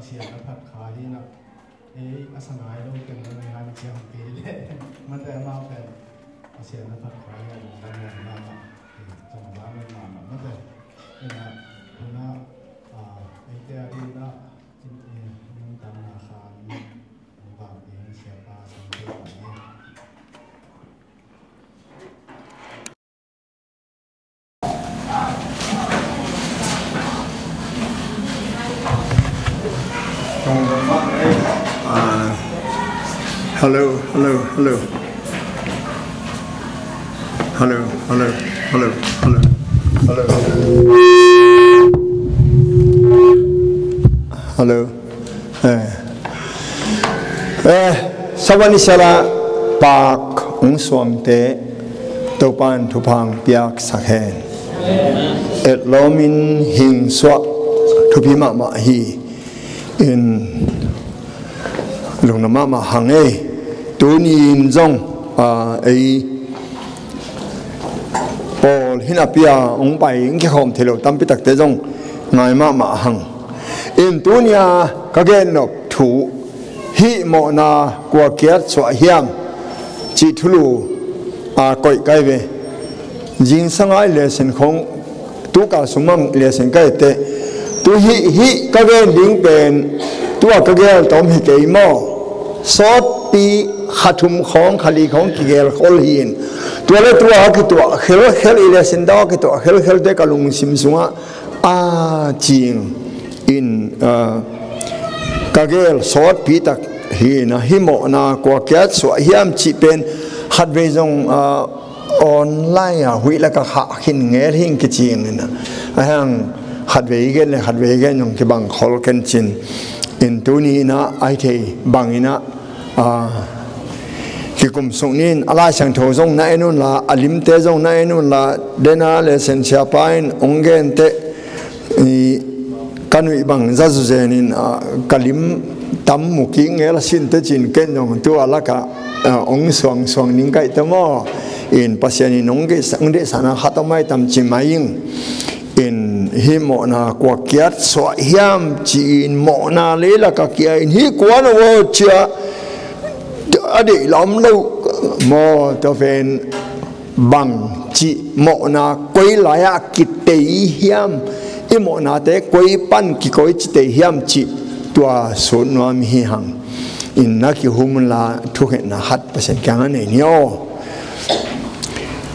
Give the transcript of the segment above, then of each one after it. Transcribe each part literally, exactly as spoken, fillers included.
Pasian a phat kha hi na. Ei, a sa ngai lo teng lo ni han ciang pi le. Mate amau pen Pasian a phat kha hi a, lungdam mahmah. Ei, cong za mahmah mate. Ina, tuna, ah, eite a dingin ah, in, in, nungtamna khan, nungtam ding siapa Sangte Pau ni. Ah, hello, hello, hello. Hello, hello, hello, hello. Hello. Hello. Eh. Eh, Savan Isala pak ung suangte Topan thupha piaksak hen. Etlawmin hingsuah thupi mahmah hi. In lungdam mahmah hang ei. Tuni in zong, ah, ei pawl hi napi a hong pai, hong kikhawm thei lo tampi takte zong ngai mahmah hang. In tuni a ka gennop thu hih mawhna kua kiat suah hiam cih thulu a koih kai ve. Zingsang a i lesson khong, tu kal sung mah lesson kai teh, tu hih, hih ka gen ding pen tu a ka gel tawm hi kei maw? Sawtpi kha thum khawng, kha li khawng kigel khol hi in. Tua le tua a kituah khelkhel i le sindaw a kituah khelkhelte ka lungsim sungah a cing in, ah, ka gel sawtpi tak hi in, ah, hih mawhna kua kiat suah hiam cih pen khatvei zong, ah, online ah huih lak ah khah khin ngel hi in kicing in, ah, a hang khatvei gen le khatvei gen zong kibang khol ken cin in tuni in, ah, a hi thei bang in, ah, a, kikum suk ni in, a Lai Siangtho zong na en un la, a limte zong na en un la, dena le sensia pa in ong gen teh, i, ka nuih bang zazu zen in, a, ka lim tam mu kik ngel a sin teh cin ken zong tu a lak ah, a, ong suang suang ning kaih teh maw. In Pasian in ong deihsa, ong deihsakna khat om ai tam ci mai ing. In hih mawhna kua kiat suah hiam ci-in mawhna leilak a kia in hih kua na ua cia a deih lam lo maw, tua pen bang cih mawhna koi lai-ah kitei hiam, i mawhnate koi pan kikoi citei hiam cih tua sut nuam hi hang. In na kihum un la thukhenna khat Pasian kiangah nei ni aw.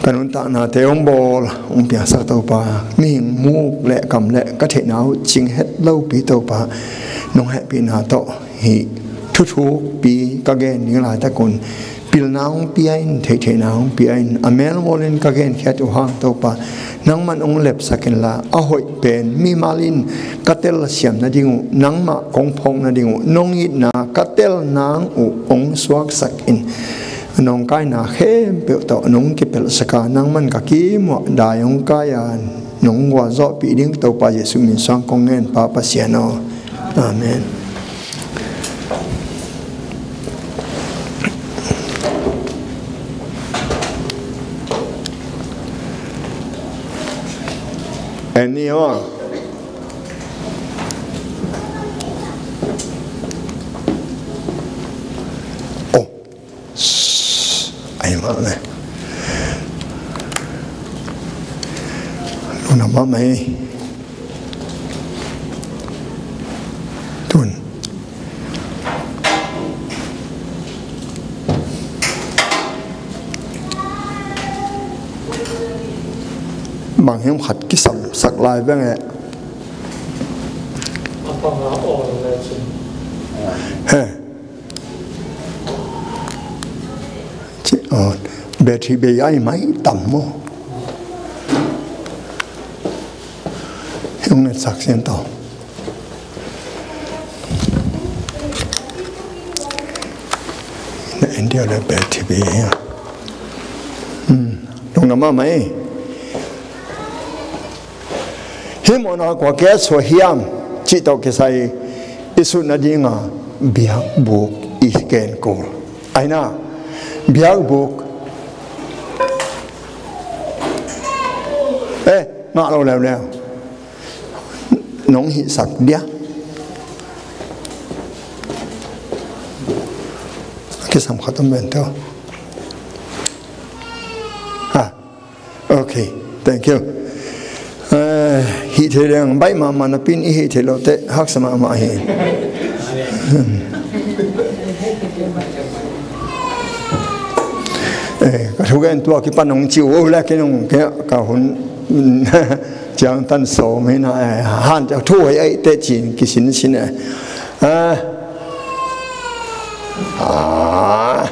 Ka nuntaknate hong bawl hong piangsak Topa, mihing muk le kam le ka theihna uh cing het lopi Topa, nong hehpihna tawh hih thuthukpi ka gen ding laitak un pilna hong pia in, theihtheihna hong pia in, a melmual in ka genkhiat uh hang Topa, nangman hong lepsak in la, a hoih pen mimal in ka telsiam nading uh, nangmah kong phawk nading uh, nong itna ka tel nang uh hong suaksak in. Nong kaina khempeuh tawh nong kipelhsak a, nangman ka kimuah dai hong kai a, nong gualzawhpih ding Topa Jesuh min suang kong ngen Pa Pasian aw. Amen. Any one? Oh. Ai mah le. Lungdam mahmah ei. Tun. Bang hiam khat kisam sak lai beng e. He. Ci, oh, battery bei ai mai tam maw. Hong ngetsak sian tawh. Na en dia le battery bei hia. Hmm. Lungdam mahmah ei. Hih mawhna kua kiat suah hiam cih tawh kisai i sut nadinga biakbuk i gen kul. Aina, biakbuk. Eh, ngah lo leuleu. Nong hihsak dia. Kisam khat om ben teo. Ah, Ok, thank you. Eh, hih thei leng baih mahmah napi in i hih thei lote haksa mahmah hi. Eh, ka thugen tua kipan hong ci uh le ken hong ka hun ciang tan sawm hi na, eh, han thu hei aih te cin kisinsin eh. Eh. Ah.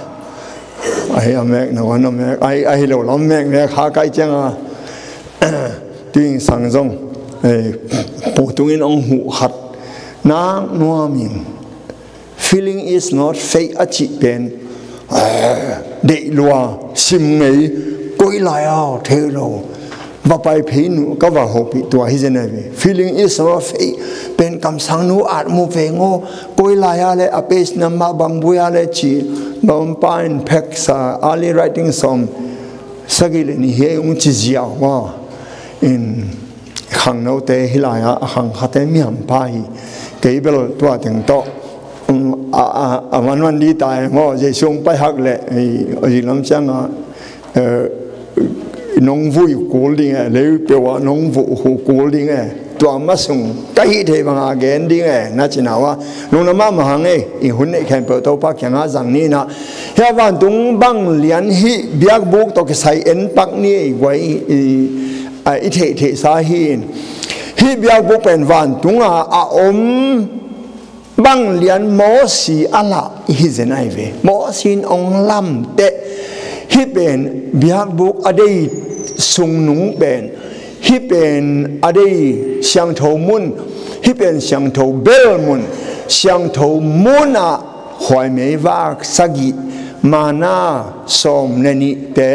Ahi a mek na wan a mek, ahi, ahi lo lam mek mek ha kai cianga. Tuing sang zong, eh, pu tungin ong huh khat. Nak nuam in. Feeling is not faith a cih pen. Eh, deih lua, sim ngei, koi lai a, thei lo. Va pai phei nu ka va hopih tua hi zen ai ve. Feeling is not faith pen kamsang nu at mu veng aw. Koi lai a le a page number bang bui a le ci. Bawmpa in pheksa early writing sawm sagih le nih hi ei ung ci ziau maw. In khangnote hi lai a, a khang khate mihampa hi. Kei bel tua teng tawh, um, a, a, a vanvan di tai maw, Jesu ung pai hak le, ei, a zi lam cianga, eh, nong vui kul ding e, lei peuh a nong vuh hu kul ding e. Tua ma sung ka hih theih banga gen ding e, na cina uh a, nungna mahmah hang e, i hun neih khempeuh Topa kiangah zang ni in ah. Hia vantung bang lian hih biakbuk tawh kisai en pak ni e, guai i, i, a, i theihtheihsa hi in. Hih biakbuk pen vantunga a om bang lian Mosi a lah i hi zen ai ve. Mosi in ong lamteh hih pen biakbuk a dei sungnung pen, hih pen a dei siangtho mun, hih pen siangtho bel mun, siangtho munah khuaimei vak sagih, mana sawm le nihte,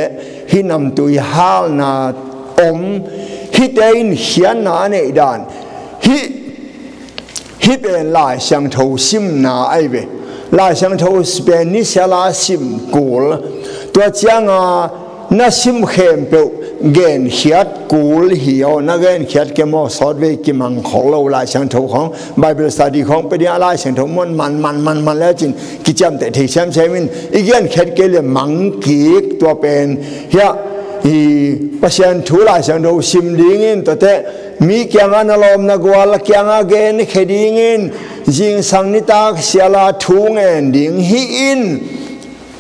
hih namtui halna om, hihte in khiatna a neih dan, hih hih pen Lai Siangtho simna ai ve. Lai Siangtho pen nisiala sim kul. Tua cianga na sim khempeuh genkhiat kul hi aw, na genkhiat kei maw, sawtvei kimang khawk lo Lai Siangtho khawng, Bible study khawng pia ding a Lai Siangtho mun man man man man le cin kiciamteh thei semsem in, i genkhiat kei le mang kik. Tua pen hia, i Pasian thu Lai Siangtho sim dingin tuate mi kiangah na lawm na gual a kiangah gen khia dingin, zingsang nitak siala thu ngen ding hi in.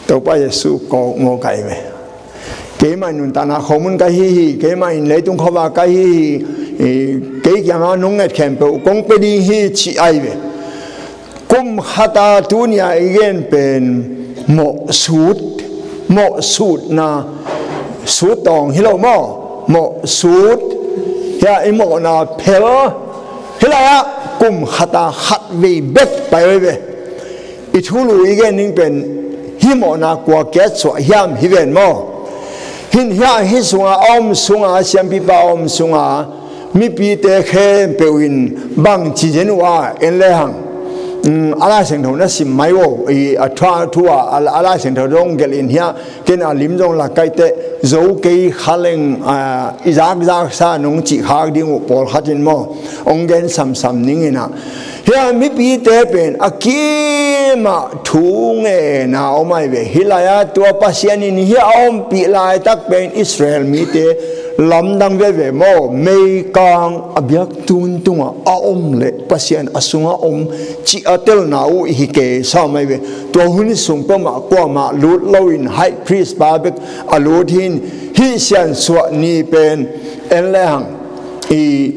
Topa Jesu kawk maw kai ve. Keimah in nuntakna khomun ka hi hi, keimah in leitung khuava ka hi hi, i, kei kiangah nong nget khempeuh kong pia ding hi ci ai ve. Kum khata tunia i gen pen mawhsut, mawhsutna, sut tawng hi lo maw? Mawhsut, hia i mawhna phel, hi lai-ah kum khata khat vei bek pai ve. I thulu i gen ding pen hih mawhna kua kiat suah hiam hi ven maw? Hin hia hih sunga a om sunga, siampipa a om sunga, mipite khempeuh in bang ci zen uh a, en le hang. Um, a Lai Siangtho na sim mai uh, i a thua, thua, a, a Lai Siangtho dong gelh in hia, ken a lim zong la kaite, zo kei kha leng, a, i zakzak sa nong cih khak ding uh pawlkhat in maw, ong gen samsam ning in ah. Hia mipite pen a kimah thu ngena om ai ve. Hi lai-ah tua Pasian in hia a ompih laitak pen Israel mite lamdang veve maw, meikang a biak tun tungah a om le Pasian a sungah om cih a telna uh hi kei sam ai ve. Tua hun sung peuhmah kuamah lut loin high priest pa bek a lut hin, hih siansuah ni pen en le hang i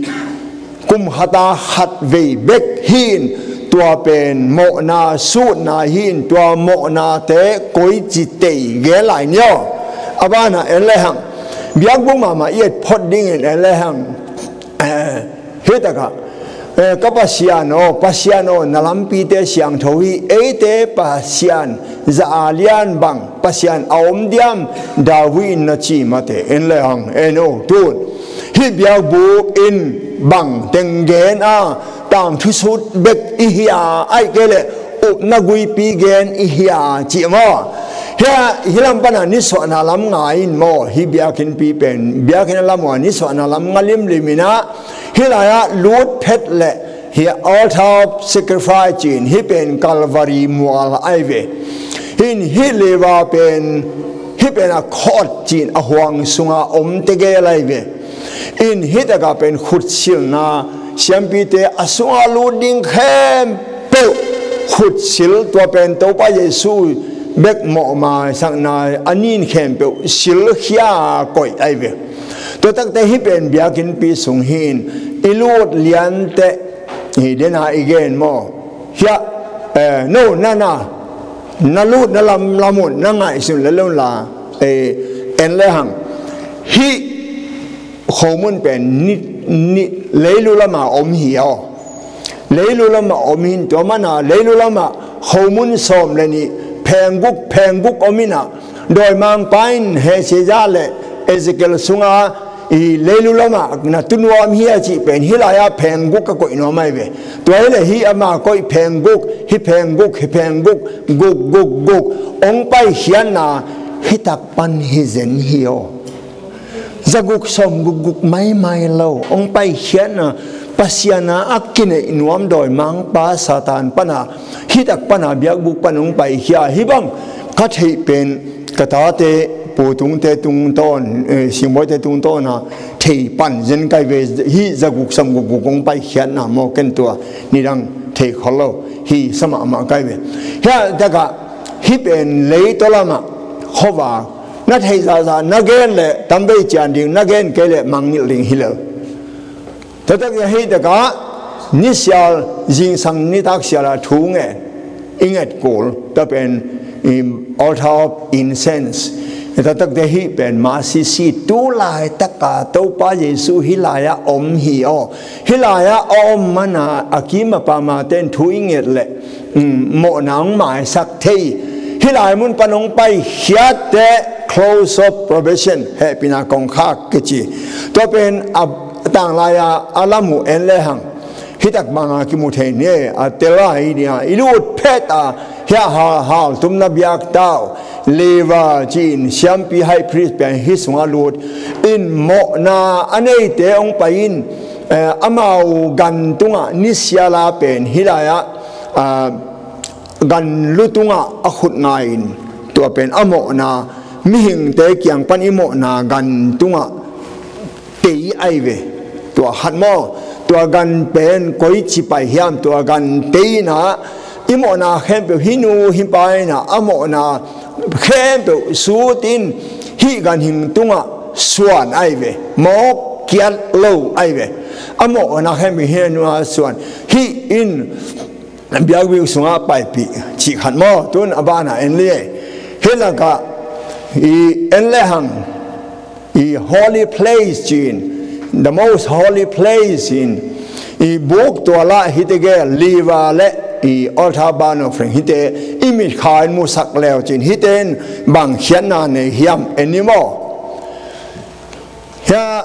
kum khata khat vei bek hi in, tua pen mawhna sutna hi in, tua mawhnate koici tei gen lai ni aw. A banah en le hang, biakbuk mahmah i et phot dingin en le hang, eh, hih takah, eh, ka Pasian aw, Pasian aw, na lampite siangtho hi, eite Pasian za a lian bang Pasian a om diam, David in na ci mate, en le hang, en aw, tun hih biakbuk in bang teng gen a, tangthu sut bek i hi a, ai kei le upna guipi gen i hi a, ci maw? Hia, hih lam pana nisuahna lam ngai in maw, hih biakinnpi pen, biakinn a lam uh a nisuahna lam nga limlim in ah, hih lai-ah lut phet le, hih altar of sacrifice ci in, hih pen Calvary mual ai ve. Hin hih leva pen, hih pen a khawt ci in a huang sunga om tegel ai ve. In hih takah pen khutsilna, siampite a sungah lut ding khempeuh khutsil, tua pen Topa Jesu bek mawh maisakna a nin khempeuh silkhia koih ai ve. Tua takte hih pen biakinnpi sung hi in, i lut lianteh hi dena i gen maw? Hia, eh, no, na, na, na lut na lam, lam un, na ngaihsun le lo la, eh, en le hang. Hih khomun pen ni, ni, leilu lama om hi aw. Leilu lama om hin, tua mana leilu lama khomun sawm le nih, pheng guk, pheng guk om in ah, dawimangpa in Hesekiah le Ezekiel sunga i leilu lama na tu nuam hi a cih pen hih lai-ah pheng guk a koih nuam ai ve. Tua hi le hih ama koih pheng guk, hih pheng guk, hih pheng guk, guk, guk, guk, ong paikhiatna hih tak pan hi zen hi aw. Zaguk sawmguk guk maimai lo, ong paikhiatna, Pasian a a kineih nuam dawimangpa Satan pana, hih tak pana biakbuk pan ong paikhia, hih bang ka theih pen ka tate Pu tungte tungtawn, eh, singbawite tungtawn a thei pan zen kai ve, hih zaguk samguk guk hong paikhiatna maw, ken tua nidang thei khol lo, hi sa mahmah kai ve. Hiah takah hih pen leitaw lamah khuavak na theih zahzah na gen leh tamvei cian ding, na gen kei leh mangngilh ding hi lel. Taktak hih takah nisial, zingsang nitak sial a thu ngen, i nget kul, tua pen, um, altar of incense. Taktakte hih pen mercy seat, tu laitaka Topa Jesu hih lai-ah om hi aw. Hih lai-ah a om mana a kim a pamate in thu i nget leh, um, mawhna hong maisak thei. Hih lai mun pan hong paikhiatte close of probation, hehpihna kongkhak kici. Tua pen a tanglai-a a lam uh en lehang hih tak banga kimu thei ni. A tel a hi dia, i lut phet a, hiah hal, haltumna biak tau, Levi ci-in siampi high priest pen hih sungah lut in mawhna a neite hong pai in, eh, amau gan tungah nisiala pen hih lai-ah, ah, gan lu tungah a khut ngai in, tua pen a mawhna, mihingte kiang pan i mawhna gan tungah tei ai ve. Tua khat maw, tua gan pen koici pai hiam, tua gan tei inah i mawhna khempeuh, hih nu hih pa inah a mawhna khempeuh sut in hih ganhing tungah suan ai ve. Mawk kiat lo ai ve. A mawhna khempeuh hih nu a suan, hih in biakbik sungah paipih cih khat maw. Tun a banah en lei. Hih lakah i en lehang, i holy place ci-in, the most holy place in, i buk tua lah hihte gel, Levi le i altar burnt offering hihte i mitkha in musak leu cin, hihte in bang khiatna nei hiam, en ni maw. Hiah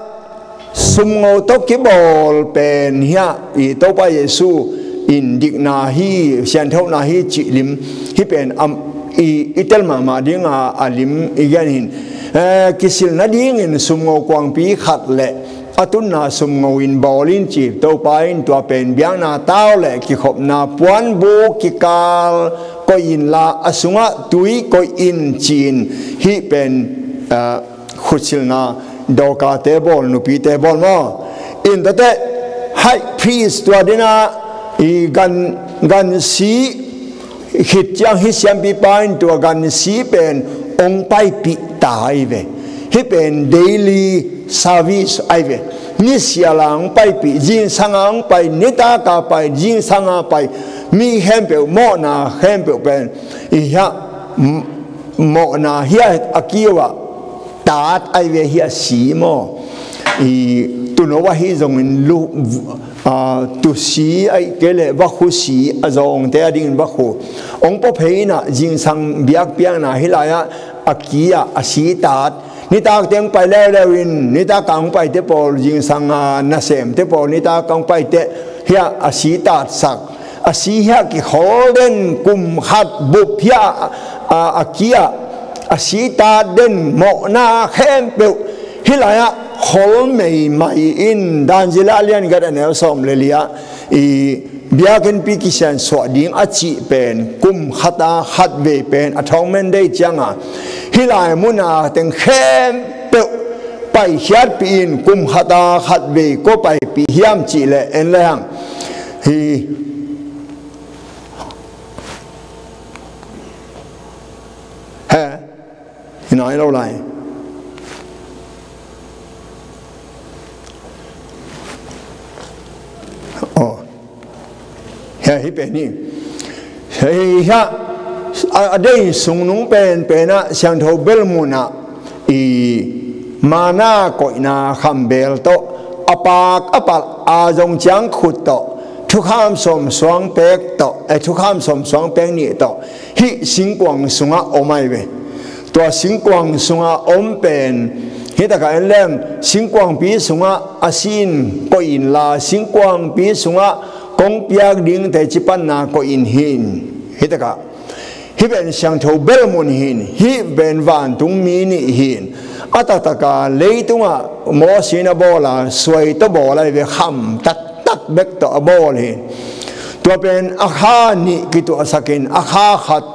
sumngo tawh kibawl pen hiah i Topa Jesu in dikna hi, sianthona hi cih lim, hih pen am, i, i tel mahmah dinga a lim i gen hin. Eh, kisil nadingin sumngo kuangpi khat le a tunna sumngo in bawl in ci, Topa in tua pen biakna tau le kikhopna puanbuk kikal koih inla a sungah tui koih in ci-in hih pen, eh, khutsilna Dorkate bawl, nupite bawl maw. In tate high priest tua dinah i gan, gansi khit ciang hih siampipa in tua gansi pen hong paipih ta ai ve. Hih pen daily service ai ve. Nisiala hong paipih, zingsanga hong pai, nitaka pai, zingsanga pai, mi khempeuh, mawhna khempeuh pen i hiah, m-, mawhna hiah a kiuah tat ai ve, hiah si maw. I tuno ahi zongin lu, a, tusi ai kei leh vakhu si a zawngte a dingin vakhu hong pua phei inah zingsang biakpiakna hih lai-ah a kiah a si tat. Nitak teng pai leuleu in, nitak kang paite pawl, zingsang a nasemte pawl, nitak kang paite hiah a si tatsak. A si hiah kikhol den, kum khat bup hiah a, a kiah a si tat den, mawhna khempeuh hih lai-ah khol meimai in. Dan zila lian gat a neu sawm le li-ah i biakinnpi kisiansuah ding a cih pen kum khata khatvei pen atonement day cianga hih lai muna teng khempeuh paikhiatpih in, kum khata khatvei kua paipih hiam cih leh en lehang hi. He, hi nai lo lai. Aw. He, hih pen hi. Hei hiah a, a dei sungnung penpenah siangtho bel munah i mana koihna khambel tawh a paak a palh a zong ciang khut tawh thukham sawm suang pek tawh, eh, thukham sawm suang pek nih tawh hih singkuang sungah om ai ve. Tua singkuang sungah om pen hih takah en leng, singkuangpi sungah a sin koih inla, singkuangpi sungah kong piak ding teci panna koih in hi in. Hih takah hih pen siangtho bel mun hi in, hih pen vantung mi nih hi in. A taktaka leitungah Moses in a bawl a, suai tawh bawl ai ve, kham taktak bek tawh a bawl hi. Tua pen a kha nih kituahsakin, a kha khat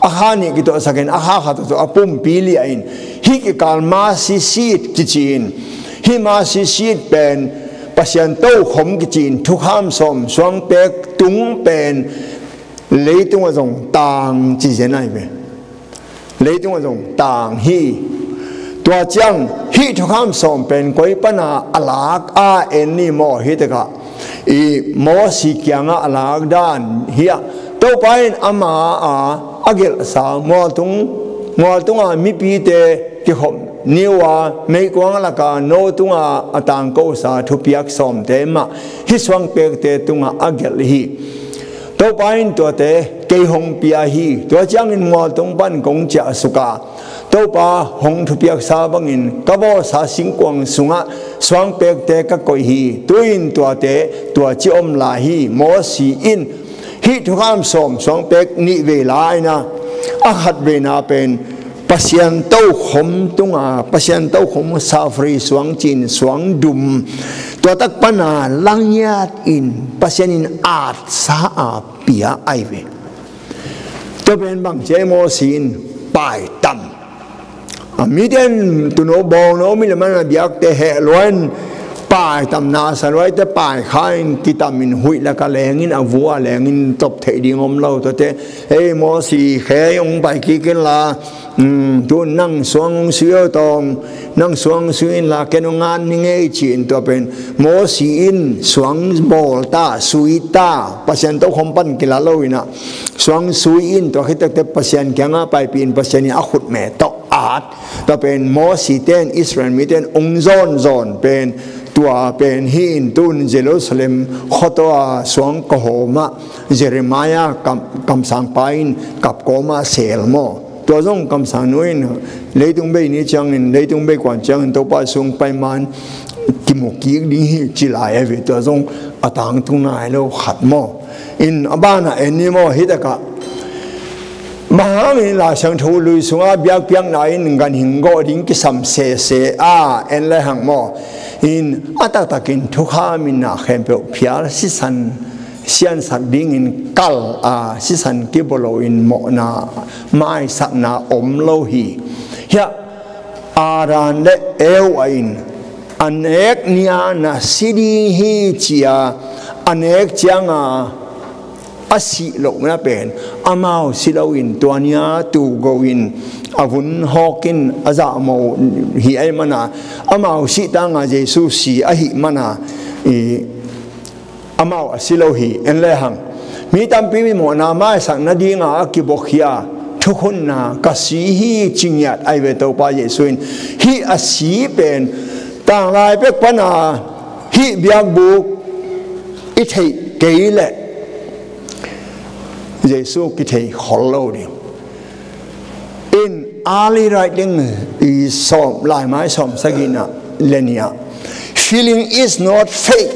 a kha nih kituahsakin a kha khat tawh a pumpi liahin, hih kikal mercy seat kici-in, hih mercy seat pen Pasian tokhom kici-in thukham sawm suangpek tung pen leitungah zong tang ci zen ahi ve. Leitungah zong tang hi. Tua ciang hih thukham sawm pen koi pana a lak a en ni maw? Hih takah i Mosi kiangah a lak dan hi a, Topa in ama a a gelhsa mualtung, mualtunga mipite kikhop ni uh a, meikuang laka no tunga a tangkosa thupiak sawmte mah hih suangpekte tungah a gelh hi. Topa in tuate kei hong pia hi. Tua ciangin mualtung pan kong ciahsuk a, Topa hong thupiaksa bangin ka bawlsa singkuang sungah suangpekte ka koih hi. Tu-in tuate tua ci om lai hi. Mosi in hih thukham sawm suangpek nih vei la-in a, a khat veina pen Pasian tokhom tunga, Pasian tokhom safri suang cin suang dum, tua tak pana langiat in Pasian in atsa a pia ahi ve. Tua pen bang ci a, Mosi in paitam. A, mite in tuuno bawngno mi le man a biakte heh lua in paitamna sa luaite paikha in kitamin huih laka lengin a vua lengin top theih ding om lo tuate. Ei Mosi, khe hong pai kik inla, um, tu nang suang hong sui aw tawm, nang suang sui inla ken hong ngan ni ngei ci-in tua pen Mosi in suang bawl ta, sui ta, Pasian tokhom pan kila lo inah suang sui in, tua khit takte Pasian kiangah paipih in Pasian in a khutme tawh at. Tua pen Mosi ten Israel mite in ong zawnzawn pen tua pen hi in tun Jerusalem khuataw a suang kawhawmah Jeremiah kam, kamsangpa in kapkawmah seel maw? Tua zong kamsang nu in leitung bei ni ciangin, leitung bei kuan ciangin Topa sung paiman kimu kik ding hi ci lai a ve. Tua zong a tangtung nai lo khat maw? In a banah en ni maw? Hih takah bang hangin Lai Siangtho lui sungah biakpiakna in ganhing gawh ding kisam sese a en le hang maw? In a taktakin thukham in a khempeuh phial sisan siansak dingin kal a sisan kibawl lo in mawhna maisakna om lo hi. Hiah Adam le Eva in a nek ni-a na si ding hi ci-a a nek cianga a sih lohna pen amau si loin tua ni-a tuugo in a vun hawkin a zahmo hi ahih mana, amau sih tanga Jesu si ahih mana, i, amau a si lo hi. En le hang mi tampi mi mawhna maisak nadinga a kibawk hi a, thukhunna ka si hi ci ngiat ahi ve Topa Jesu in. Hih a si pen tanglai pek pana hih biakbuk i theih kei leh Jesu kithei khol lo ding. In early writing i sawm, laimai sawm sagihna le nia, feeling is not faith.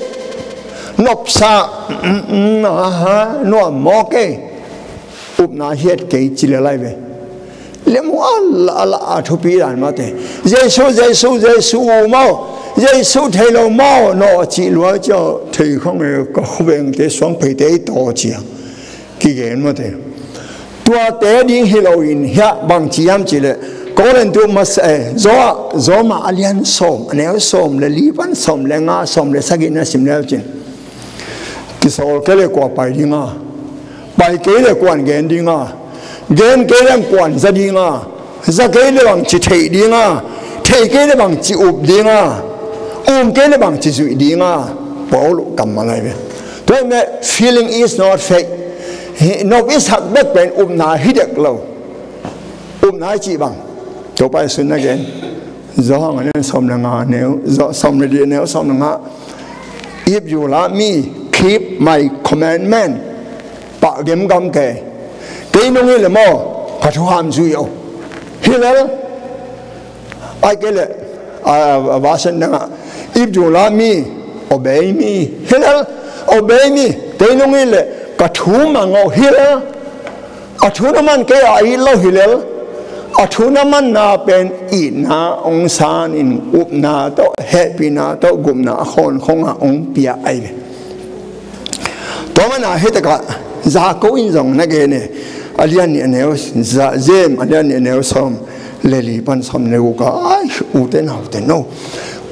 Nopsa, mm, mm, aha, nuam mawk e. Upna hiat kei ci le lai ve. Lemu a la a la a thupi dan mate. Jesu, Jesu, Jesu uh maw? Jesu thei lo maw? Naw a cih lua cia thei khang e, ka khuvengte suangpheite i taw cia kigen mate. Tuate ding hi loin hiah bang ci hiam cih leh Korintu masa, eh, Zo-, Zoma a lian sawm, a neu sawm le li pan sawm le nga, sawm le sagihna sim leu cin. Kisawl kei le kua pai dinga, pai kei le kuan gen dinga, gen kei le kuan za dinga, za kei le bang ci theih dinga, theih kei le bang ci up dinga, um kei le bang ci zuih dinga. Paul kammal ahi ve. Tua hi meh, feeling is not faith. Hi, nop i sak bek pen upna hi dek lo. Upna i cih bang Topa i sun na gen. Zo hang a neu sawm le nga neu, Zo sawm le di neu sawm le nga. If you love me, keep my commandment. Pah gemgam kei. Kei nung hi le maw, ka thukham zui o. Hi lel. Ai kei le, a, a, version dang a, if you love me, obey me. Hi lel, obey me. Kei nung hi le, ka thu mang o. Hi lel. A thu na man kei a it lo hi lel. A thu na manna pen itna ong san in upna tawh, hehpihna tawh, gupna a khawn khong a ong pia ahi ve. Tua mana hi takah Jakob in zong na gen e. a lian nih a neu za, James a lian nih a neu sawm le li pan sawm le guk ah, ai, ute naute no,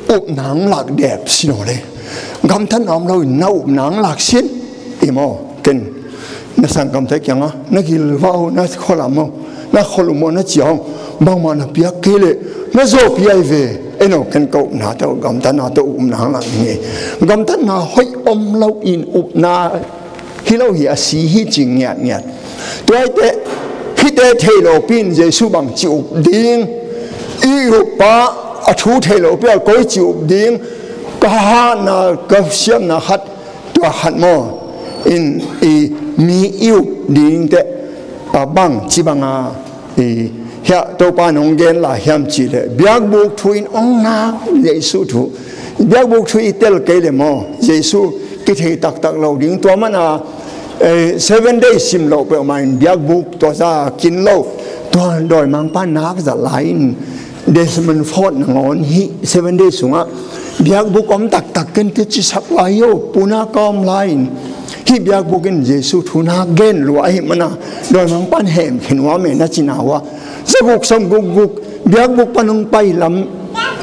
upna hong lak dep sin aw le. Gamtatna om loin na upna hong lak sin. I maw, ken na sanggamte kiangah na gilvah uh, na khualam uh, na khualum uh, na ciang uh bangmah na piak kei leh na zawhpih ai ve. Eno, ken ka upna tawh, gamtatna tawh upna hong lak ning ei. Gamtatna hoih om loin upna hi lo hi, a si hi ci ngiatngiat. Tua hi teh, hihte thei lopi in Jesu bangci up ding, i uppa a thu thei lopi a koici up ding, ka hatna, ka siamna khat, tua khat maw, in i mi i up ding teh, a bangci banga, i, hiah Topa in hong gen lai hiam cih leh, biakbuk thu in hong nak, Jesu thu. Biakbuk thu i tel kei leh maw, Jesu kithei taktak lo ding. Tua mana, eh, Seven Day sim loh peuhmah in biakbuk tua za kin lo. Tua dawimangpa nak zat lai in, Desmond Ford nangawn hih Seven Day sungah biakbuk om taktak ken teci sak lai uh, puna ka om lai in. Hih biakbuk in Jesu thu nak gen lua ahih mana, dawimangpa in hemkhin uh a, me na cina uh a, za guk sawm guk guk biakbuk pan hong pai lam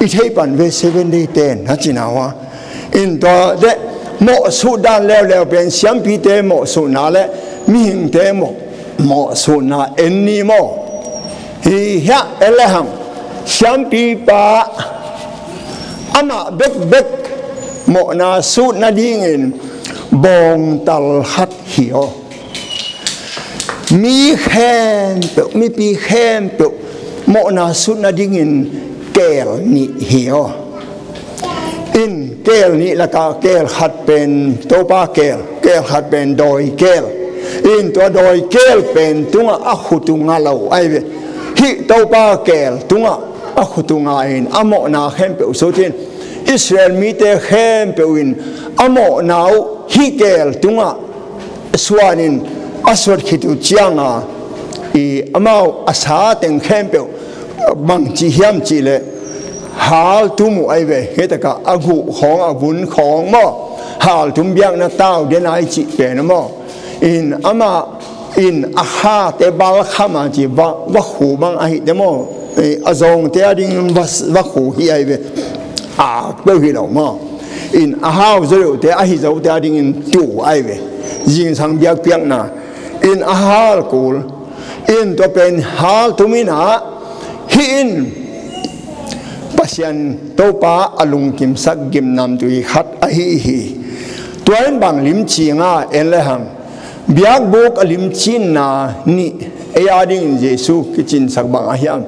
i thei pan ve Seven Day ten, na cina uh a. In tua teh, mawhsuh dan leuleu pen siampite mawhsuhna le mihingte mawh, mawhsuhna en ni maw. Hi hiah en le hang, siampipa amah bekbek mawhna sut nadingin bawngtal khat hi aw. Mi khempeuh, mipi khempeuh mawhna sut nadingin keel nih hi aw. In keel nih lakah keel khat pen Topa keel, keel khat pen dawi keel. In tua dawi keel pen tungah a khut uh nga lo ai ve. Hih Topa keel tungah a khut uh nga in a mawhna khempeuh sut in, Israel mite khempeuh in a mawhna uh hih keel tungah suanin a suat khit uh cianga, i amau a sa teng khempeuh bangci hiam cih leh haltum uh ai ve. Hih takah a guh khawng, a vun khawng maw, haltum biakna tau den ai cih pen maw. In amah in a hate balkham a ci, va, vakhu bang ahi te maw. I, a zawngte a dingin va, vakhu hi ai ve. Ak peuh hi lo maw. In a hau zaw deuhte, a hi zote a dingin tu ai ve. Zingsang biakpiakna in a hal kul. In tua pen haltum in ah, hih in Pasian Topa a lungkimsak gimnamtui khat ahi hi. Tua in bang limci nga en le hang, biakbuk a limcinna nih ei a dingin Jesu kicinsak bang ahi hiam?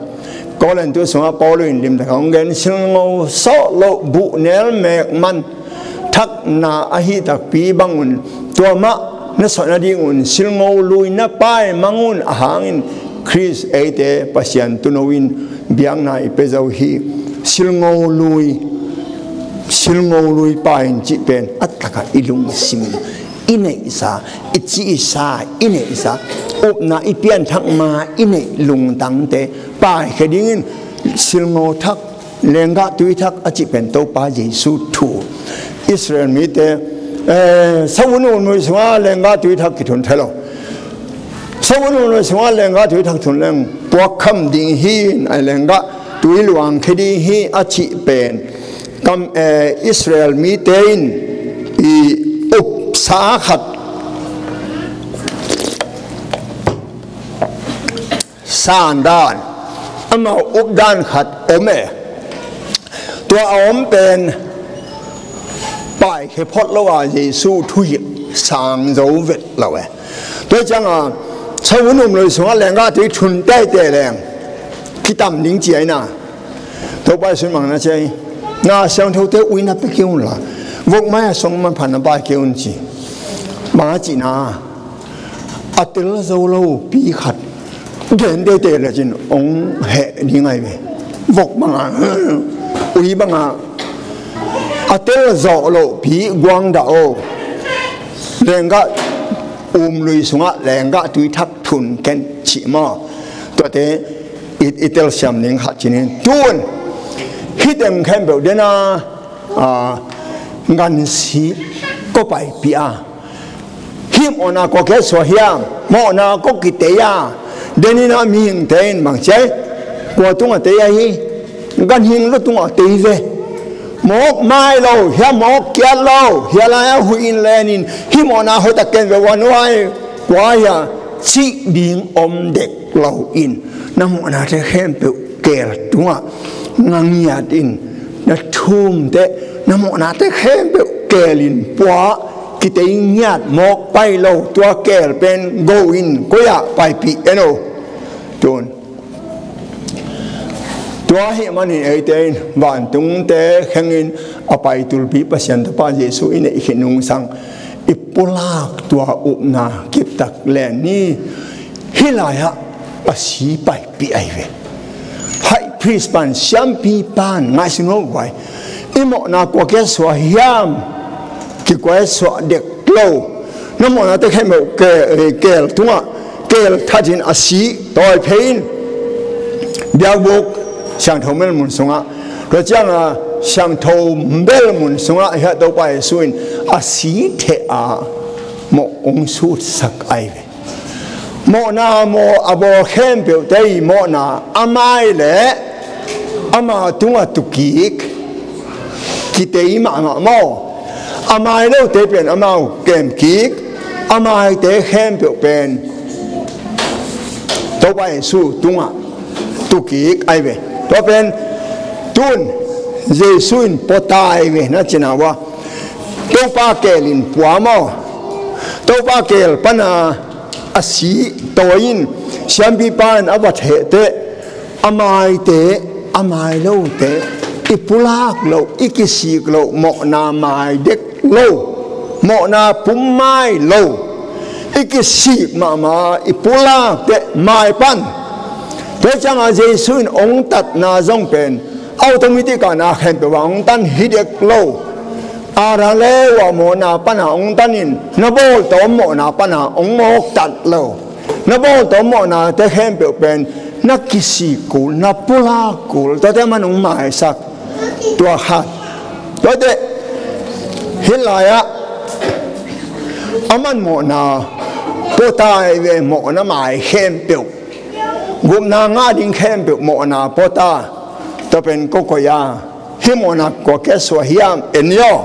Korintu sungah Paul in limtak hong gen, silngo sawh loh buhnel mek man thakna ahi takpi bangun, tua mah na sawh nadingun silngo lui na paimang un, ahang in Khrist eite Pasian Tuuno in biakna i pia zo hi. Silngo lui, silngo lui pai in cih pen a takah i lungsim, i neihsa, i cihsa, i neihsa, upna i pianthak ma i neih lungtangte paikhia dingin silngo thak, lenggah tui thak a cih pen Topa Jesu thu. Israel mite, eh, savun umlui sungah lenggah tui thak kithun thei lo. Savun umlui sungah lenggah tui thak thun leng puakkham ding hi, a lenggah tui luangkhia ding hi a cih pen kam, eh, Israel mite in i upsa khat sandan, amau updan khat om e. Tua a om pen paikhia phot lo a, Jesu thuhilh sang zo vet lo e. Tua cianga savun umlui sungah lenggah tui thun teitei leng kitam ding ci aina. Topa i sunmang na ci ai. Na siangthote uina pia kei un la, vok mai a song manpha na pai kei un ci. Bang a cihna, a tel zo lopi khat gen teitei lecin hong heh ding ai ve. Vok banga, ui banga, a tel zawh lohpi guangdah aw. Lenggah umlui sungah lenggah tui thak thun ken cih maw. Tuate i, i telsiam ning khat cinin. Tun hih teng khempeuh dena, a, gansi ko paipih a, Hih mawhna kua kiat suah hiam? Mawhna kua kitei a, deninah mihingte in bang ci ai? Kua tungah tei ahi? Ganhing lua tungah tei ve. Mawk mai lo, hiah mawk kiat lo, hiah lai-ah huih in len in, hih mawhna hoihtak ken ve ua nuai, kua hiah cih ding om dek lo in, na mawhnate khempeuh keel tungah nga ngiat in, na thumte, na mawhnate khempeuh keel in pua, kitei ngiat mawk pai lo, tua keel pen go in koi-ah paipih en o. Tun tua ahih manin eite in vantungte khengin a pai tulpi Pasian Tapa Jesu i neih khit nungsang i pulak tua upna kiptak len ni. Hih lai-ah a si paipih ahi ve. High priest pan, siampi pan ngaihsun lo guai. I mawhna kua kiat suah hiam? Kikuai suah dek lo. Na mawhnate khempeuh ke-, keel tungah keel thatin a si tawi phei in. Biakbuk siangtho melmun sungah, tua cianga siangtho melmun sungah hiah Topa Jesu in a si theh a mawh hong sutsak ahi ve. Mawhna maw a bawl khempeuhte i mawhna a mai le ama tungah tukik kitei mahmah maw? A mai lote pen amau kemkik, a maite khempeuh pen Topa Jesu tungah tukik ahi ve. Tua pen tun Jesu in pota ahi ve na cina ua. Topa keel in pua maw? Topa keel pana a si tawi in, siampipa in a va thehteh, a maite, a mai lote, i pulak loh, i kisik loh, mawhna mai dek lo, mawhna pum mai lo, i kisik mahmah, i pulakteh mai pan. Tua cianga Jesu in hong tatna zong pen automatic a na khempeuh a hong tan hi dek lo. Adam le Eva mawhna pana hong tanin, na bawltawm mawhna pana hong mawktat lo. Na bawltawm mawhnate khempeuh pen na kisik kul, na pulak kul, tuate man hong maisak. Tua khat. Tuate hih lai-ah a man mawhna pota ahi ve, mawhna mai khempeuh, gupna ngah ding khempeuh mawhna pota. Tua pen koi koi a, hih mawhna kua kiat suah hiam? En ni aw.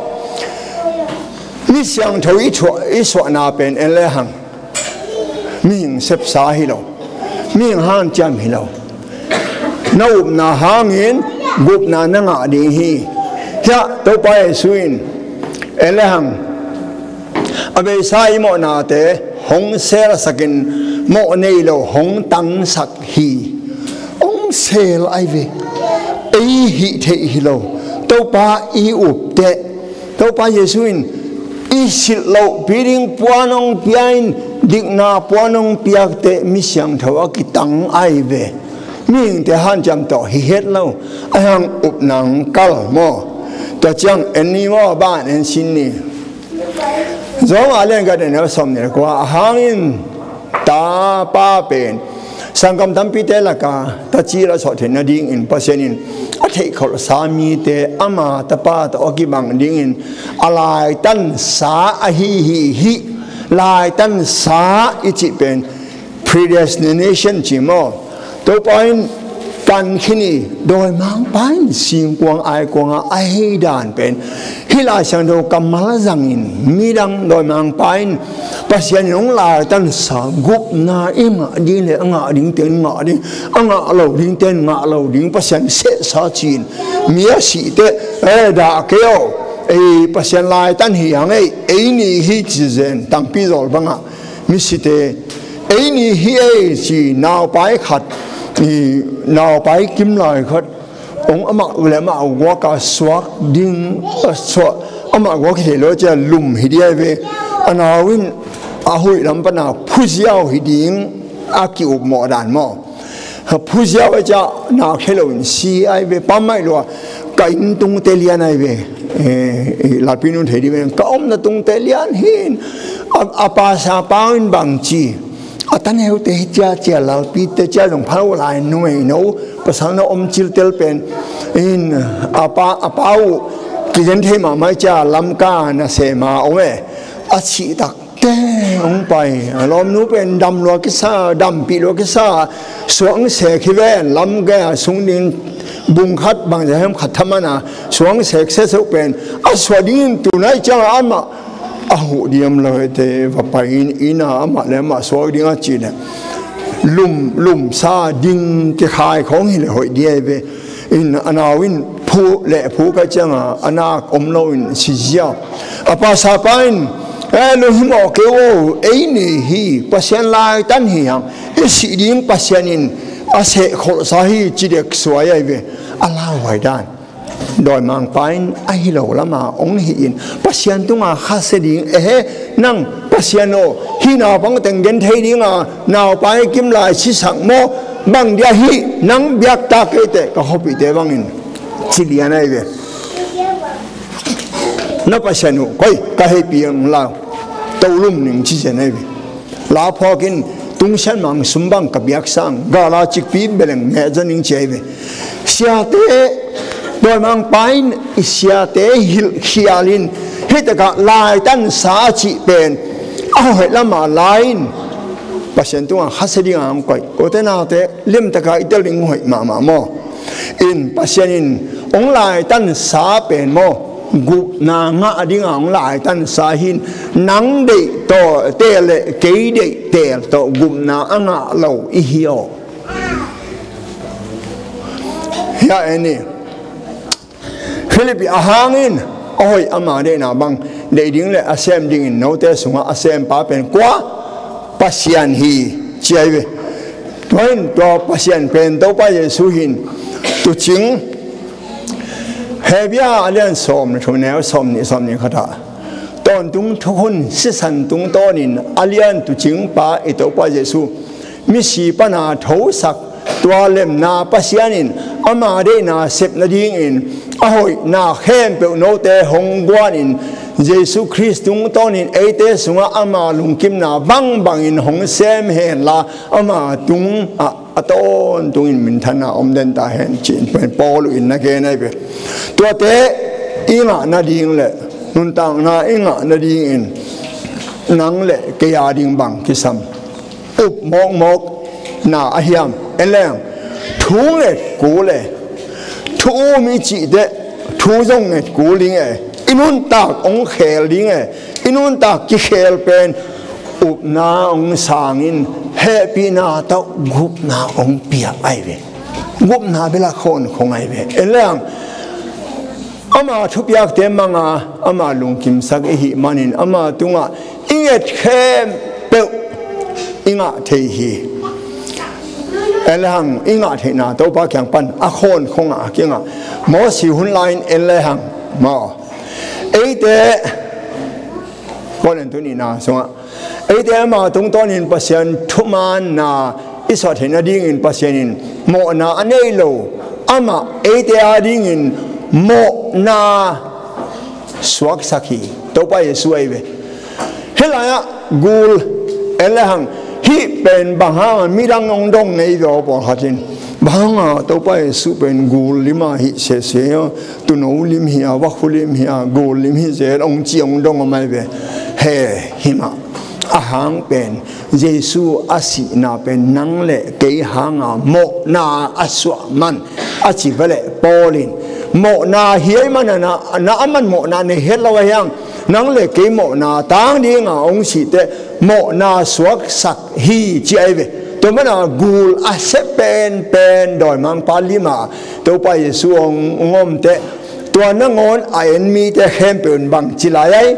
Mi siangtho i thuah, i suahna pen en lehang, mihing sepsa hi lo, mihing hanciam hi lo. Na upna hangin gupna na ngah ding hi. Hiah Topa Jesu in en lehang, a beisa i mawhnate hong selsakin mawh nei lo hong tangsak hi. Hong sel ahi ve. Ei hih theih hi lo. Topa i upteh, Topa Jesu in i silh lohpi ding puan hong pia in, dikna puan hong piakteh mi siangtho a kitang ahi ve. Mihingte hanciam tawh hi het lo. Ahi hang upna hong kal maw? Tua ciang en ni maw, ban en sin ni. Rom a lian khat a neu sawm ni le kua, a hangin tapa pen sanggam tampite laka tacil a suah theih nadingin Pasian in a theihkholhsa mite ama tapa tawh a kibang dingin a laitansa ahi hi. Hih laitansa i cih pen predestination ci maw? Topa in kan khin hi. Dawimangpa in singkuang aikuanga a hei dan pen hih Lai Siangtho kammal zangin midang dawimangpa in Pasian in hong laitansa, gupna i ngah ding le a ngah dingte in ngah ding, a ngah lo dingte in ngah lo ding, Pasian sehsa ci-in mi a sihteh, eh, dah kei aw, ei Pasian laitan hi hang ei, ei ni hi ci zen, tangpi zawl bangah mi site, ei ni hi ei ci, naupai khat, i, naupai kimlai khat, hong amah le amah guak a suak ding, a suak, amah guak hi thei lo cia lum hi dia ve. A nau in a huih lam pana phuziau hi ding a ki-up mawh dan maw? Phuziau a cia nak hi lo in si ahi ve, pammaih lua, ka inn tungte lian ahi ve. Eh, eh, lalpi nun thei dih ve, ka omna tungte lian hi in, a, a pasa pau in bang ci, a taneute hi cia cia, lalpite cia zong pha lo lai, numei no, pasal na om ciltel pen in, a pa, a pa uh kigen thei mahmah cia, Lamka nasem a om e, a cihtak Hong pai, a lawmnu pen dam lua kisa, dampih lua kisa, suang sek hi ven, lam gei a sung ding bung khat bang zia hem khat thaman a, suang sek seseu pen a suah dingin tunai ciang a amah a huh diam lo hi te, va pai in, inn a amah le amah suak ding a ci le lum, lumsa ding kikhai khawng hi le hoih dia hi ve. In a nau in phu le phu ka cianga a nak om lo in si zia. A pasa pa in, "Eh, lunghimawh kei o, ei nei hi, Pasian laitan hi hang, i sih ding Pasian in a seh kholhsa hi," ci dek suai ahi ve. A lauhuai dan. Dawimangpa in a hi lo lama hong hi in Pasian tunga khasia ding, "Ehe, nang Pasian aw, hih naupang teng gen thei dinga naupa i kim lai sisak maw? Bang dia hih nang biaktak kei teh ka khuapihte bangin," ci lian ahi ve. "Na Pasian uh koi ka heipih ung lau, to lum ning," ci zen ahi ve. La phawk in tungsian mang sum bang ka biak sang, gala cikpi beleng meh zaning ci ahi ve. Siate, dawimangpa in i siate hilhkhial in, hih takah laitansa a cih pen a hoih lama lai in Pasian tungah khasia dingah hong koih. Kote naute, limtaka i tel ding hoih mahmah maw? In Pasian in hong laitansa pen maw, gupna ngah dinga hong laitansa hi in, nang deih tawh teel le kei deih teel tawh gupna a ngah lo i hi aw. Hiah en ni. Philip i a hangin a hoih ama deihna bang deih ding le a sem dingin note sungah a sempa pen kua? Pasian hi ci ahi ve. Tua in tua Pasian pen Topa Jesu hi in, tucing Hebru a lian sawm le thum neu sawm nih sawm nih khat ah tawntung thukhun sisan tungtawnin a lian tucingpa i Topa Jesu misi pana thosak tua lemna Pasian in ama deihna sep nadingin a hoihna khempeuh note hong guanin Jesu Khrist tungtawnin eite sungah ama lungkimna bangbangin hong sem henla ama tungah a tawntungin minthanna om den ta hen ci-in Paul in na gen ahi ve. Tuate i ngah nading le nuntakna i ngah nadingin nang le kei a ding bang kisam? Up mawkmawk na a hiam? En leng thu nget kul e. Thu um i cih teh thu zong nget kul ding e. I nuntak hong khel ding e. I nuntak kikhel pen upna hong sangin hehpihna tawh gupna hong piak ahi ve. Gupna bel a khawnkhong ahi ve. En leng ama thupiakte manga ama lungkimsak i hih manin ama tungah i nget khempeuh i ngah thei hi. En lehang i ngah theihna Topa kiang pan a khawnkhong ah a kingah. Mosi hun lai-in en lehang maw, eite Korin thu nihna sungah eite ama tungtawnin Pasian thumaanna i suah theih nadingin Pasian in mawhna a nei lo amah eite adingin mawhna suaksak hi. Topa Jesu ahi ve. Hih lai-ah gul en lehang hih pen bang hanga midang hong dong ngei ve aw pawlkhat in. Bang hanga Topa Jesu pen gul lima hih sehseh a, tuuno lim hi a, vakhu lim hi a, gul lim hi zel hong ci hong dong om ahi ve. He, himah a hang pen Jesu a sihna pen nang le kei hanga mawhna a suah man a ci veleh Paul in mawhna hi ei mana na, na a man mawhna nei het lo a hiang nang le kei mawhna tang dinga hong sih teh mawhna suaksak hi ci ahi ve. Tua mana gul a seh penpen dawimangpa lima Topa Jesu hong, hong om teh tua nangawn a en mite khempeuh in bang ci lai ai?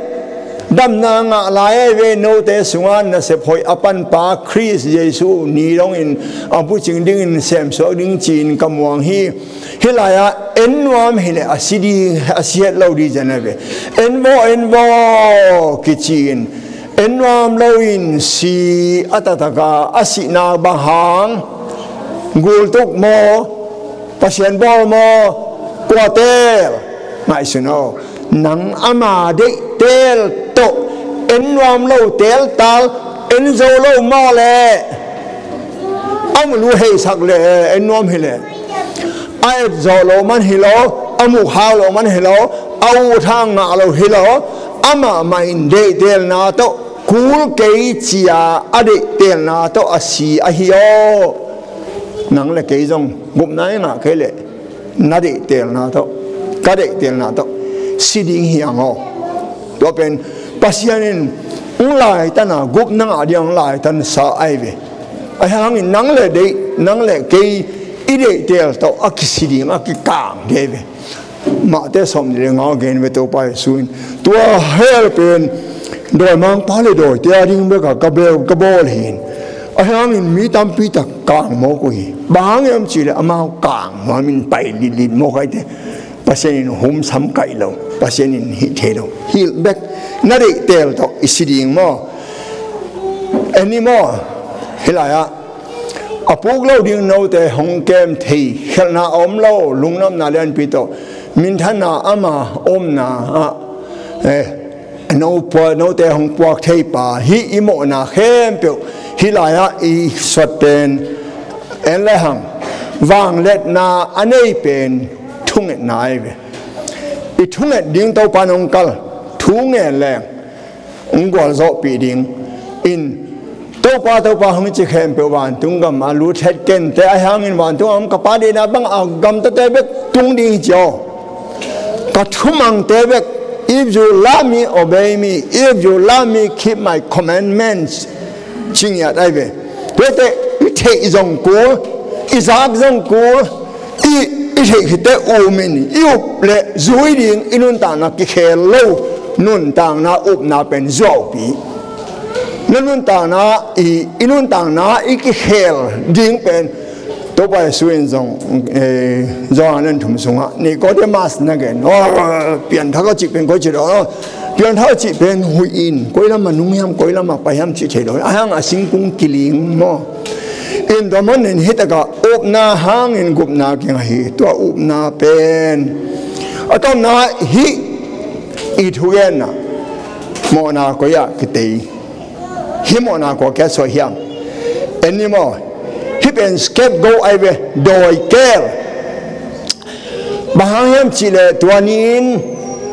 Damna ngah lai ai ve. Note sunga nasep hoih a panpa Khrist Jesu ni dongin a bucing dingin semsuak ding ci-in ka muang hi. Hih lai-ah en nuam hileh a si ding, a si het lo ding zen ai ve. En vaw, en vaw kici-in en nuam loin si a taktaka a sihna bang hang? Gultuk maw? Pasian bawl maw? Kua teel? Ngaihsun aw. Nang ama deih teel tawh en nuam lo teeltal en zo lo mawh leh a mu lu heisak leh en nuam hileh a et zawh lo man hi lo, a muh khak lo man hi lo, a ut hang ngah lo hi lo, amah mah in deihtelna tawh kul kei ci-a a deihtelna tawh a si ahi aw. Nang le kei zong gupna i ngah kei leh na deihtelna tawh, ka deihtelna tawh si ding hi ang aw. Tua pen Pasian in hong laitan a, gupna ngah ding hong laitansa ahi ve. Ahi hangin nang le deih, nang le kei i deihtel tawh a kisi ding, a kikang ding ahi ve. Mate sawmnih le nga gen ve Topa Jesu in, tua hell pen dawimangpa le dawite a ding bek a ka bel, ka bawl hi in. Ahi hangin mi tampi tak kang mawk uh hi. Bang hang hiam cih leh amau kang nuam in pai litlit mawk ahih teh. Pasian in humsam kaih lo, Pasian in hih thei lo. Hilh bek, na deihtel tawh i si ding maw? En ni maw? Hih lai-ah a puk lo ding note hong kem thei, khelhna a om lo, lungnopna lianpi tawh minthanna ama omna ah, eh, no pua-, note hong puak thei pa, hih i mawhna khempeuh hih lai-ah i suat pen en le hang, vangliatna a nei pen thungetna ahi ve. I thunget ding Topa in hong kal, thu ngen leng hong gualzawhpih ding in, Topa, Topa hong ci khempeuh vantung gam a lut het kei inteh, ahi hangin vantung a om ka Pa deihna bang a gamtate bek tung ding hi ci aw. Ka thumangte bek, if you love me, obey me, if you love me, keep my commandments, ci ngiat ahi ve. Tuate i theih zong kul, i zak zong kul, i, i theih khit teh um in, i up leh zui ding, i nuntakna kikhel lo, nuntakna upna pen zuaupi. Na nuntakna i, i nuntakna i kikhel ding pen Topa Jesu in zong, eh, Johan lian thum sungah Nicodemus na gen, oh, pianthak a cih pen koi ci lo, pianthak a cih pen huih in, koi lam a nung hiam, koi lam a pai hiam cih thei lo. Ahi hang a singkung kiling maw? In tua manin hih takah upna hangin gupna kingah hi. Tua upna pen a tawpna hih i thugenna mawhna koi-ah kitei. Hih mawhna kua kia suah hiam? En ni maw? Hih pen scapegoat ahi ve, dawikel. Bang hang hiam cih leh tua ni-in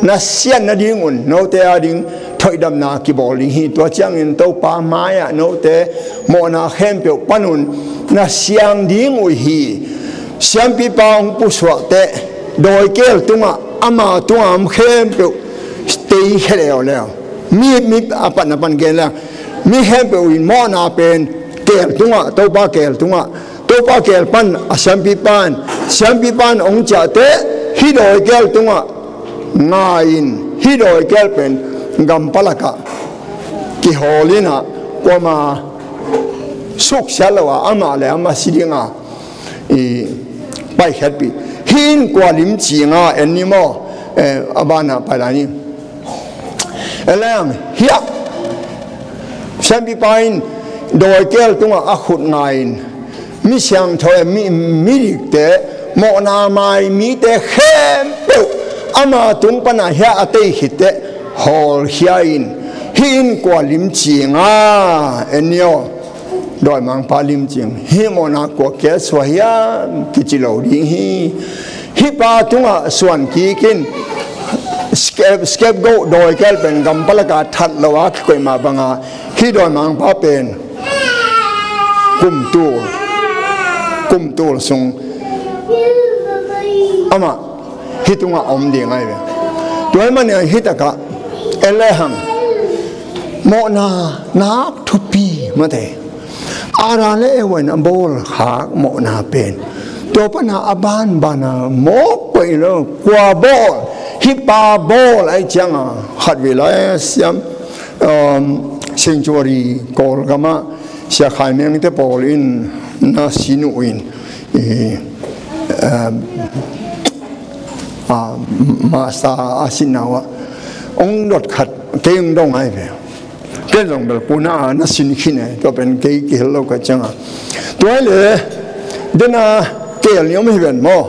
na siat nadingun note a ding thoihdamna kibawl ding hi. Tua ciangin Topa mai-ah note mawhna khempeuh panun na siang ding uh hi. Siampipa hong pusuah teh dawikel tungah ama tungah om khempeuh tei khia leuleu. Mi, mi a patna pan gen leng, mi khempeuh in mawhna pen keel tungah, Topa keel tungah, Topa keel pan a siampipa in, siampipa in hong ciah teh hih dawi keel tungah ngai in, hih dawi keel pen gampalakah kihawl in ah, kuama suksiat lo a, amah le amah si ding a, i paikhiatpih. Hih in kua lim cinga en ni maw? Eh, a banah pai lai ni. Eleng hiah siampipa in dawi keel tungah a khut ngai in, mi siangtho, mi, midikte, mawhna mai mite khempeuh ama tung panah hiah a tei khit teh hawlkhia in, hih in kua lim cinga en ni aw? Dawimangpa lim cing. Hih mawhna kua kia suah hiam kici lo ding hi. Hih pa tungah suan kik in, scape-, scapegoat dawi keel pen gampalakah that lo a kikoih mah banga hih dawimangpa pen kumtul, kumtul sung amah hih tungah om ding ahi ve. Tua ahih manin hih takah en le hang mawhna nak thupi mate. Adam le Eva in a bawlkhak mawhna pen tua pana a banbana mawk koih lo, kua bawl, hih pa bawl ahih cianga khatvei lai siam, um, Sanctuary Kawlgamah Sia Khai Mengte pawl in na sin uh in, i, um, a, masa a sinna uh ah hong dot khat kei hong dong ahi ve. Ken zong bel puna a na sin khin e, tua pen kei kihel lo ka cianga. Tua le dena keel ni om hi ven maw?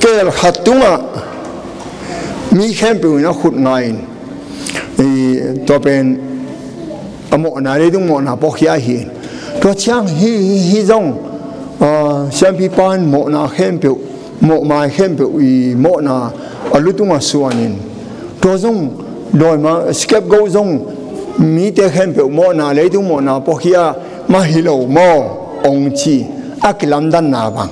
Keel khat tungah mi khempeuh in a khut ngai in, i, tua pen a mawhna, leidung mawhna pawkhia hi. Tua ciang hi, hi, hi zong, a, siampipa in mawhna khempeuh, mawhmai khempeuh i mawhna a lu tungah suanin, tua zong dawima scapegoat zong mite khempeuh mawhna, leitung mawhna puakhia mah hi lo maw, hong ci. A kilamdanna bang,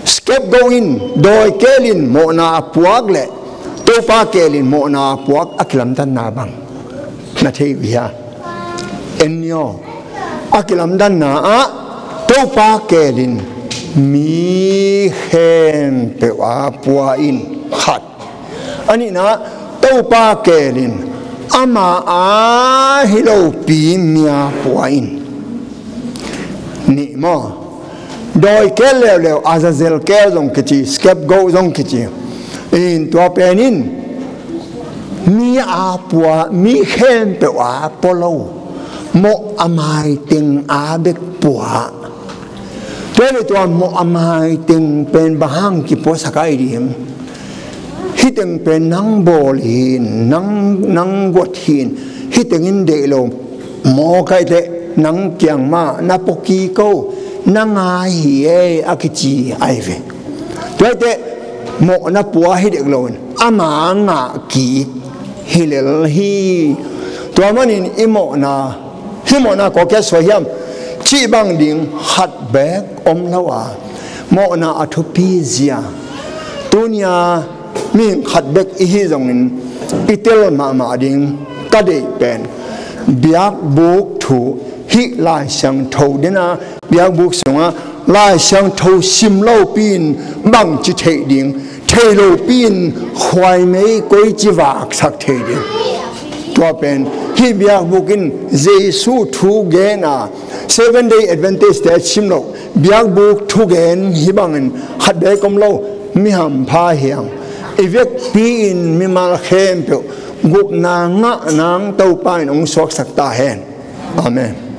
scapegoat in, dawi keel in mawhna a puak le Topa keel in mawhna a puak a kilamdanna bang na thei uh hia? En ni aw. A kilamdanna ah Topa keel in mi khempeuh a pua in, khat. A nihna, Topa keel in ama a hi lopi mi a pua in, nih maw. Dawi keel leuleu, Azazel keel zong kici, scapegoat zong kici. In tua pen in mi a pua, mi khempeuh a pua lo, mawh a maiteng a bek pua. Tua le tua mawh a maiteng pen bang hang kipuasak ai ding? Hih teng pen nang bawl hi in, nang, nang guat hi in, hih teng in deih lo, mawh kaih teh nang kiang mah na pua kik o, na ngai hi ei, a kici ai ve. Tua hi teh mawh na pua hi dek lo in, ama ngah kik hi lel hi. Tua manin i mawhna, hih mawhna kua kia suai hiam cih bang ding khat beek om lo a, mawhna a thupi zia. Tuni-a mihing khat bek i hi zongin i tel mahmah ding ka deih pen biakbuk thu, hih Lai Siangtho dena biakbuk sungah Lai Siangtho sim lopi in bangci theih ding, thei lopi in khuaimei koici vaksak thei ding. Tua pen hih biakbuk in Jesu thu gen a, Seven Day Adventist te sim lo, biakbuk thugen hih bangin khat beek om lo, mi hampha hi hang. I vekpi in mimal khempeuh gupna ngah nang Topa in hong suaksak ta hen. Amen.